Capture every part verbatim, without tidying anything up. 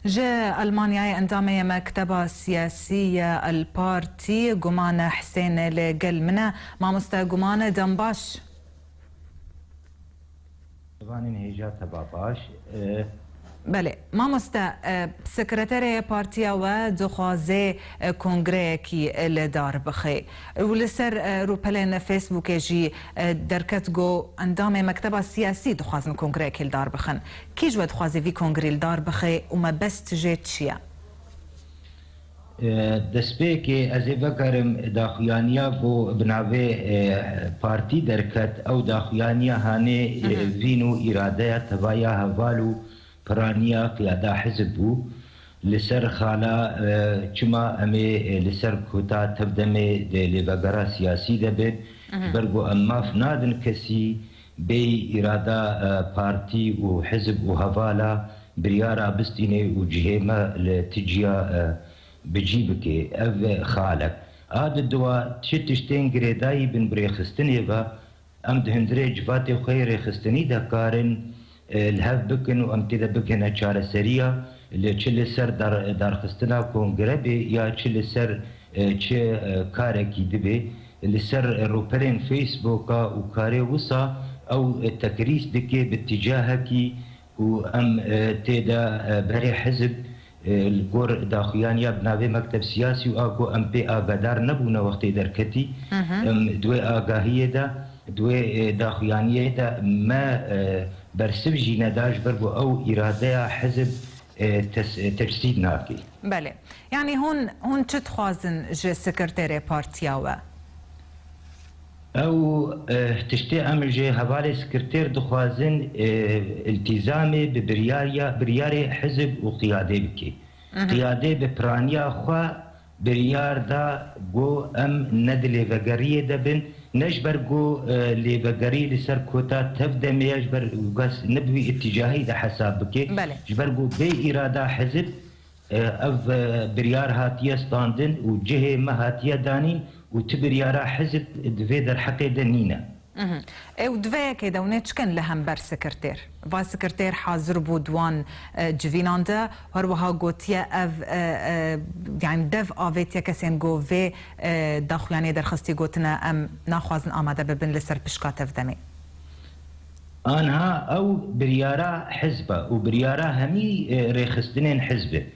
Ji Elmanyayê endamê Mekteba Siyasî ye El Partî, Guman Hisên li gel min e. Mamoste Guman, dem baş. Zivanên hêja teba baş. E, Belê. Mamoste, e, sekreterê partiya we dixwaze, e, kongreyekî li dar bixe. Û li ser, e, rûpelên Facebookê jî, e, derket ku endamê Mekteba Siyasî dixwazin kongreyekî li dar bixin. Kî ji we dixwaze vî kongrî li dar bixe û mebest jê çi ye? E, destpêkê ez ê vegerim daxuyaniya ku bi navê, e, partî derket, ew daxuyaniya hanê, e, Mhm. vîn û îradeya tevaya heval û piraniya qiyada hizb bû. Li ser xala, e, çima em ê, e, li ser kota tevdemê di lêvegera siyasî de bin, Mhm. ji ber ku em maf nadin kesî bêyî îrada, e, partî û hizb û hevala biryara bistîne û cihê me li ti ciya, e, bi cî bike. Ev, e, xalek. A di dua çi tiştên girêdayî bin bi rêxistinê ve, em di hundirê civatê xwe yê rêxistinî de karin, e, li hev bikin û em tê de bigihine çareseriya, li çi li ser dar-, darxistina kongre bê ya çi li ser, e, çi, e, karekî dibê. Li ser rûpelên Facebooka û karê wisa ew, e, tekrîs dike bi tîcahekî û em, e, tê de, e, berê hizb, e, li gor daxuyaniya bi navê Mekteb Siyasî û a ku em pê agadar nebûne wextê derketî, Mhm. em di wê agahiyê de, di wê, e, daxuyaniyê de me, e, bersiv jî neda ji ber ku ew îradeya hizb, e, tes-, e, tecsîd nake. Belê. Yanî hûn, hûn çi dixwazin ji sekreterê partiya we? Ew, eh, tiştê em ji hevalê sekreter dixwazin, eh, îltîzamê bi biryariya, biryarê hizb û qiyadê bike. Mhm. Qiyadê bi piraniya xwe biryar da ku em ne di lêvegeriyê de bin, ne ji ber ku, eh, lêvegerî li ser kota tevdemê ye, ji ber ku kes ne bi wî îtîcahî de hesab bike, Belê. ji ber ku bê îrada hizb, e, ev, e, biryar hatiye standin û cihê me hatiye danîn û ti biryara hizb di vê derheqê de nîne. Mhm. Ew di vê yekê de hûn ê çi kin li hember sekreter? Va sekreter hazir bû di wan, e, civînan de, her wiha gotiye ev, e, e, yani dev avêtiye kesên ku vê, e, daxuyaniyê derxistî gotine em naxwazin amade bibin li ser pişka tevdemê. Anha ew biryara hizb e û biryara hemî, e, rêxistinên hizb e.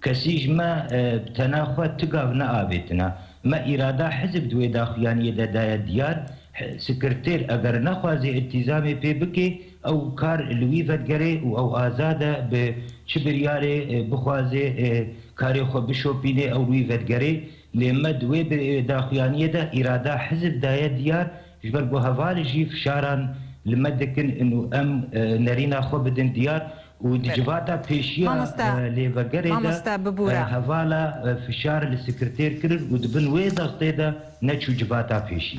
Kesî ji me, e, bi tena xwe ti gav neavêtina. Me îrada hizb di wê daxuyaniyê de daye diyar. He-, sekreter eger nexwaze îltîzamê pê bike, ew kar li wî vedigerê û ew azad e bi çi biryarê, e, bixwaze, e, karê xwe bişopîne, ew li wî vedigerê. Lê me di wê bi-, daxuyaniyê de îrada hizb daye diyar, ji ber ku heval jî fişaran li me dikin û em, e, nerîna xwe bidin diyar û di Belê. civata pêşiya, Mamoste, e, lêvegerê de, mamoste, bibûre. e, hevala, e, fişar li sekreter kirin û di bin wê zextê de neçû civata pêşî.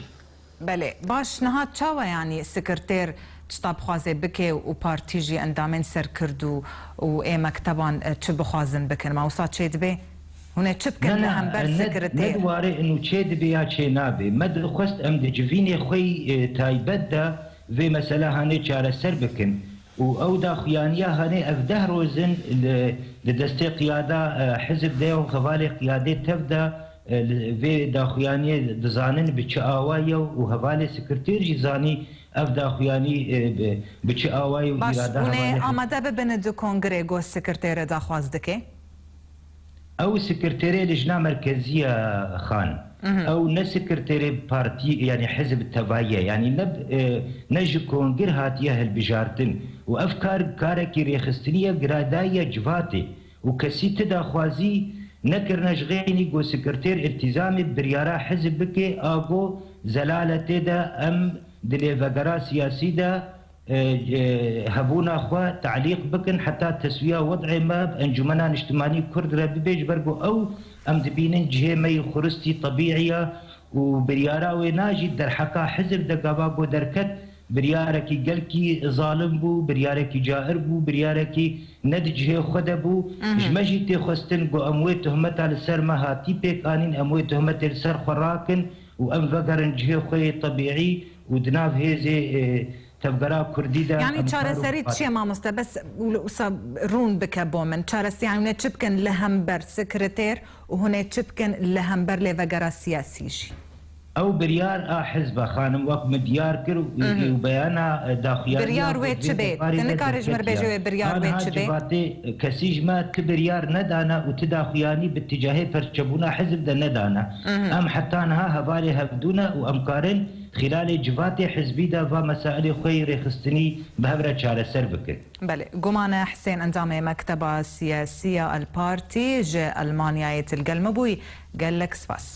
Belê, baş, niha çawa, yanî sekreter çi ta bixwaze bike û partî jî endamên serkirdû û ê mekteban, e, çi bixwazin bikin? Ma wisa çê dibe? Hûn ê çi bikin Ne, li ne, hember ne, sekreter? Ne di warê û çê dibe ya çê nabe. Me dixwest em di civînê xwe yî, e, taybet de vê mesela hanê çareser bikin. Û ew daxuyaniya hanê ev deh roz in li, li destê qiyada, e, hizb de û hevalê qiyadê tev de, e, li vê daxuyaniyê dizanin bi çi awa ye û hevalê sekreter jî zanî ev daxuyanî, e, bi, bi çi awayî û Baş, îrada hûn ê hevalê amade bibin di kongrê ku sekreterê daxwaz dike? Ew sekreterê Lijna Merkezî ye, xan. Mhm. Ew ne sekreterê partî, yanî hizb tevayî ye. Yanî ne, e, ne ji kongir hatiye hilbijartin. Û ev kar, karekî rêxistinî ye, girêdayî ye civatê. Û kesî ti daxwazî nekirine ji xênî ku sekreter îltîzamê bi biryara hizb bike, a ku zelaletê de em di lêvegera siyasî de, e, e, hebûna xwe telîq bikin, heta teswiya wed'ê me bi Encûmena Niştimanî Kurd re bibe, ji ber ku ew em dibînin cihê me yî xuristî tebîî ye û biryara wê najî derheqa hizb de gava ku derket, biryarekî gelkî zalim bû, biryarekî cair bû, biryarekî ne di cihê xwe de bû. Mhm. Ji me jî tê xwestin ku em wê tuhmeta li ser me hatî pêk anîn, em wê tuhmetê li ser xwe rakin û em vegerin cihê xwe yê tebîî û di nav hêzê, e, Tevgera Kurdî de. Yanî çareserî çi ye mamoste? Bes wisa rûn bike bo min. Çareserî, yanî hûn ê çi bikin li hember sekreter û hûn ê çi bikin li hember lêvegera siyasî jî? Ew biryar a hizb e, xanim, wek min diyar kir û beyana daxuyanî. Biryar wê çi bê? Tu nikarî ji min bêjî wê biryar wê çi bê? Civatê kesî ji me ti biryar nedane û ti daxuyanî bi tîcahê perçebûna hizb de nedane. Em heta niha hevalê hevdû ne û em karin xîlalê civatê hizbî de va mesailê xwe yê rêxistinî bi hev re çareser bikin. Belê. Guman e Hisên, endamê Mekteba Siyasî ya El Partî ji Elmanyayê, tu li gel me bûyî. Gelek spas.